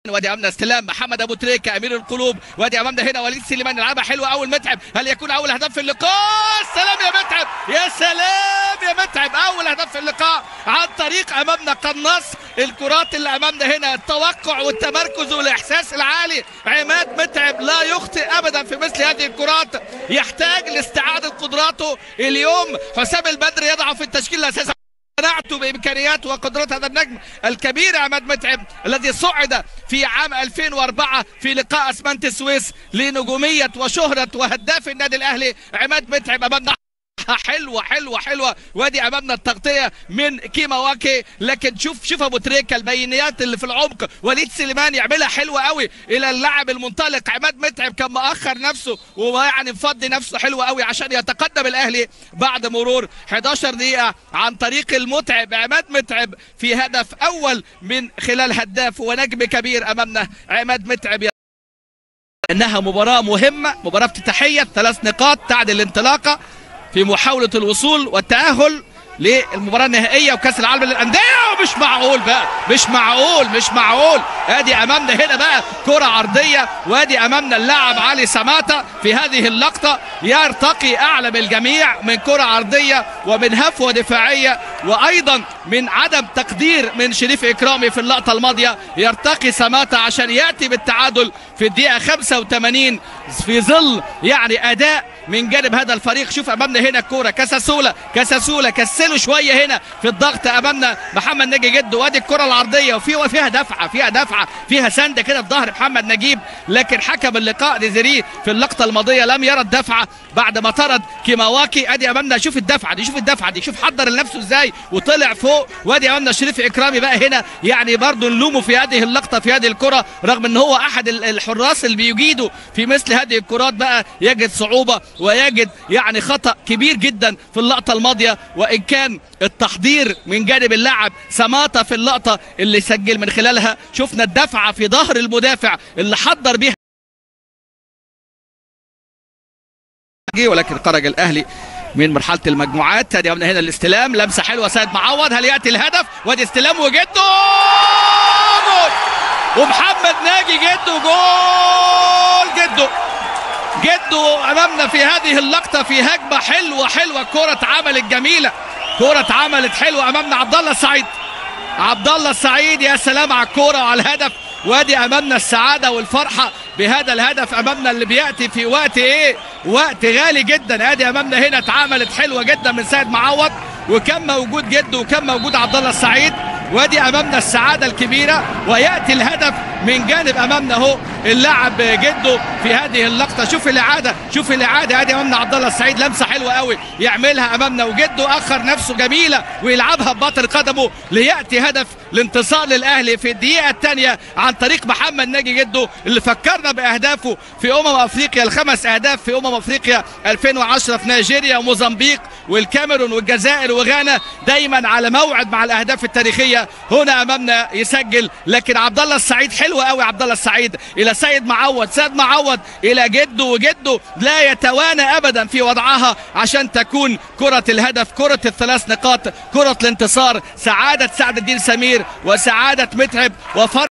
وادي امامنا استلام محمد ابو تريكه امير القلوب، وادي امامنا هنا وليد سليمان يلعبها حلوة اول متعب، هل يكون اول هدف في اللقاء؟ سلام يا متعب، يا سلام يا متعب، اول هدف في اللقاء عن طريق امامنا قناص الكرات اللي امامنا هنا، التوقع والتمركز والاحساس العالي. عماد متعب لا يخطئ ابدا في مثل هذه الكرات، يحتاج لاستعادة قدراته. اليوم حسام البدري يضع في التشكيل الاساسي قناعته بامكانيات وقدرات هذا النجم الكبير عماد متعب الذي صعد في عام 2004 في لقاء اسمنت السويس لنجوميه وشهرة وهداف النادي الاهلي. عماد متعب امامنا حلوة حلوة حلوة، وادي امامنا التغطية من كيماواكي، لكن شوف ابو تريكه البينيات اللي في العمق، وليد سليمان يعملها حلوة قوي الى اللاعب المنطلق عماد متعب، كان مأخر نفسه ويعني مفضي نفسه حلوة قوي عشان يتقدم الاهلي بعد مرور 11 دقيقة عن طريق المتعب عماد متعب في هدف اول من خلال هداف ونجم كبير امامنا عماد متعب. انها مباراة مهمة، مباراة افتتاحيه، 3 نقاط تعدل الانطلاقة في محاولة الوصول والتأهل للمباراة النهائية وكأس العالم للأندية. مش معقول بقى، مش معقول، مش معقول. ادي امامنا هنا بقى كرة عرضية، وادي امامنا اللاعب علي سماتا في هذه اللقطة يرتقي اعلى من الجميع من كرة عرضية ومن هفوة دفاعية وايضا من عدم تقدير من شريف اكرامي في اللقطة الماضية. يرتقي سماتا عشان ياتي بالتعادل في الدقيقة 85 في ظل يعني اداء من جانب هذا الفريق. شوف امامنا هنا الكورة، كاساسولا كاساسولا كسلوا شوية هنا في الضغط امامنا محمد ناجي جدو، وادي الكره العرضية وفيها دفعه، فيها دفعه، فيها سنده كده في ظهر محمد نجيب، لكن حكم اللقاء ديزيري في اللقطة الماضية لم يرى الدفعة بعد ما طرد كيماواكي. ادي امامنا شوف الدفعة دي، شوف الدفعة دي، شوف حضر لنفسه ازاي وطلع فوق. وادي امامنا شريف اكرامي بقى هنا يعني برضه نلومه في هذه اللقطة في هذه الكره، رغم ان هو احد الحراس اللي بيجيدوا في مثل هذه الكرات بقى يجد صعوبة ويجد يعني خطأ كبير جدا في اللقطة الماضية، وإن كان التحضير من جانب اللاعب سماتا في اللقطة اللي سجل من خلالها. شفنا الدفعة في ظهر المدافع اللي حضر بيها، ولكن خرج الأهلي من مرحلة المجموعات. ادي هنا الاستلام، لمسة حلوة سيد معوض، هل يأتي الهدف؟ وادي استلام وجده جول، ومحمد ناجي جده جول، جده جدو امامنا في هذه اللقطة في هجمة حلوة حلوة، كره اتعملت جميلة، كره اتعملت حلوة امامنا عبد الله السعيد، عبد الله السعيد يا سلام على الكورة وعلى الهدف. وادي امامنا السعادة والفرحه بهذا الهدف امامنا اللي بياتي في وقت ايه؟ وقت غالي جدا. ادي امامنا هنا اتعملت حلوة جدا من سيد معوض، وكان موجود جدو وكان موجود عبد الله السعيد، وادي امامنا السعادة الكبيرة وياتي الهدف من جانب امامنا اهو اللاعب جدو في هذه اللقطة. شوف الاعادة، شوف الاعادة، ادي امامنا عبد الله السعيد لمسه حلوة قوي يعملها امامنا، وجدو اخر نفسه جميلة ويلعبها ببطن قدمه لياتي هدف الانتصار للاهلي في الدقيقة الثانية عن طريق محمد ناجي جدو اللي فكرنا باهدافه في افريقيا، ال5 اهداف في افريقيا 2010 في نيجيريا وموزمبيق والكاميرون والجزائر وغانا، دايما على موعد مع الاهداف التاريخية. هنا امامنا يسجل، لكن عبد الله السعيد حلو قوي، عبد الله السعيد الى سيد معوض، سيد معوض الى جده، وجده لا يتوانى ابدا في وضعها عشان تكون كرة الهدف، كرة ال3 نقاط، كرة الانتصار. سعادة سعد الدين سمير وسعادة متعب وفرح.